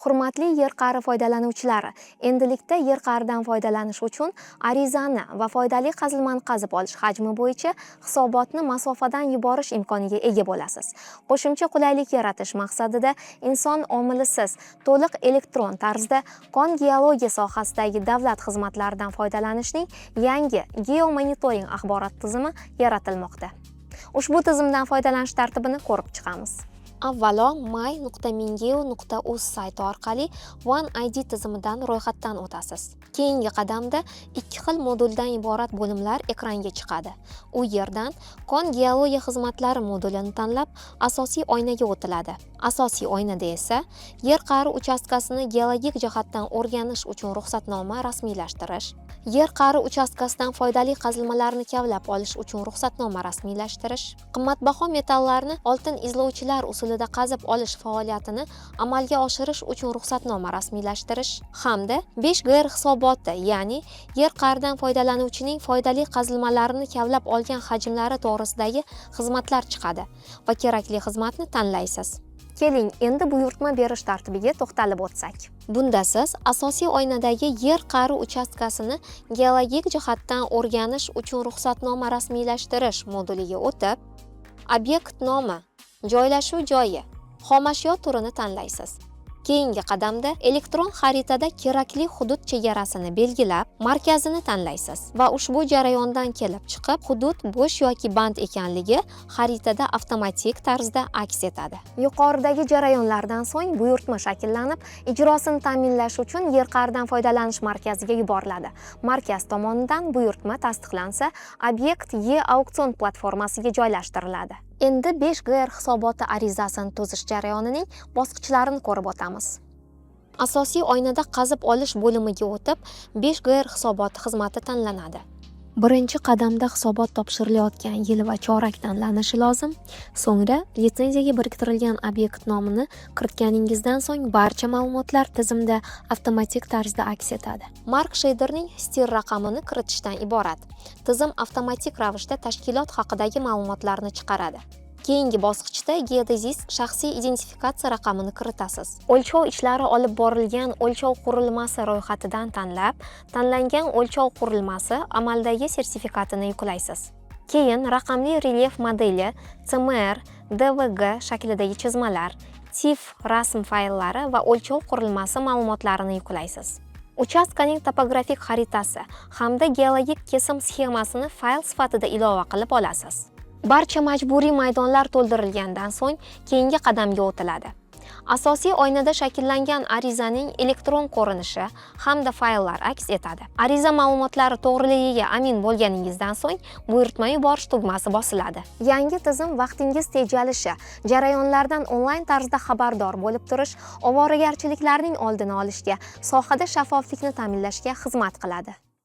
Hurmatli yer qa'ri foydalanuvchilari, endilikda yer qa'ridan foydalanish uchun arizani va foydali qazilmani qazib olish hajmi bo'yicha hisobotni masofadan yuborish imkoniga ega bo'lasiz. Qo'shimcha qulaylik yaratish maqsadida inson omilisiz, to'liq elektron tarzda kon geologiya sohasidagi davlat xizmatlaridan foydalanishning yangi geomonitoring axborot tizimi yaratilmoqda. Ushbu tizimdan foydalanish tartibini ko'rib chiqamiz. Avvalo my.mingeo.uz sayti orqali One ID tizimidan ro'yxatdan o'tasiz. Keyingi qadamda ikki xil moduldan iborat bo'limlar ekranga chiqadi. U yerdan kon geologiya xizmatlari modulini tanlab, asosiy oynaga o'tiladi. Asosiy oynada esa yer qa'ri uchastkasini geologik jihatdan o'rganish uchun ruxsatnoma rasmiylashtirish, yer qa'ri uchastkasidan foydali qazilmalarni kavlab olish uchun ruxsatnoma rasmiylashtirish, qimmatbaho metallarni oltin izlovchilar usulida qazib olish faoliyatini amalga oshirish uchun ruxsatnoma rasmiylashtirish hamda 5 GR hisoboti, ya'ni yer qa'ridan foydalanuvchining foydali qazilmalarini kavlab olgan hajmlari to'g'risidagi xizmatlar chiqadi va kerakli xizmatni tanlaysiz. Keling, endi buyurtma berish tartibiga to'xtalib o'tsak. Bunda siz asosiy oynadagi yer qa'ri uchastkasini geologik jihatdan o'rganish uchun ruxsatnoma rasmiylashtirish moduliga o'tib, obyekt nomi, joylashuv joyi, xomashyo turini tanlaysiz. Keyingi qadamda elektron xaritada kerakli hudud chegarasini belgilab, markazini tanlaysiz va ushbu jarayondan kelib chiqib, hudud bo'sh yoki band ekanligi xaritada avtomatik tarzda aks etadi. Yuqoridagi jarayonlardan so'ng buyurtma shakllanib, ijrosini ta'minlash uchun yer qa'ridan foydalanish markaziga yuboriladi. Markaz tomonidan buyurtma tasdiqlansa, obyekt e-auksion platformasiga joylashtiriladi. Endi 5 GR hisoboti arizasini tuzish jarayonining bosqichlarini ko'rib o'tamiz. Asosiy oynada qazib olish bo'limiga o'tib, 5 GR hisoboti xizmati tanlanadi. Birinchi qadamda hisobot topshirilayotgan yil va chorak tanlanishi lozim. So'ngra litsenziyaga biriktirilgan obyekt nomini kiritganingizdan so'ng barcha ma'lumotlar tizimda avtomatik tarzda aks etadi. Marksheyderning STIR raqamini kiritishdan iborat. Tizim avtomatik ravishda tashkilot haqidagi ma'lumotlarni chiqaradi. Keyingi bosqichda geodezist shaxsiy identifikatsiya raqamini kiritasiz. O'lchov ishlari olib borilgan o'lchov qurilmasi ro'yxatidan tanlab, tanlangan o'lchov qurilmasi amaldagi sertifikatini yuklaysiz. Keyin raqamli relyef modeli, CMR, DWG shaklidagi chizmalar, TIFF rasm fayllari va o'lchov qurilmasi ma'lumotlarini yuklaysiz. Uchastkaning topografik xaritasi hamda geologik kesim sxemasini fayl sifatida ilova qilib olasiz. Barcha majburiy maydonlar to'ldirilgandan so'ng keyingi qadamga o'tiladi. Asosiy oynada shakllangan arizaning elektron ko'rinishi hamda fayllar aks etadi. Ariza ma'lumotlari to'g'riligiga amin bo'lganingizdan so'ng buyurtma yuborish tugmasi bosiladi. Yangi tizim vaqtingiz tejalishi, jarayonlardan onlayn tarzda xabardor bo'lib turish, ovoragarchiliklarning oldini olishga, sohada shaffoflikni ta'minlashga xizmat qiladi.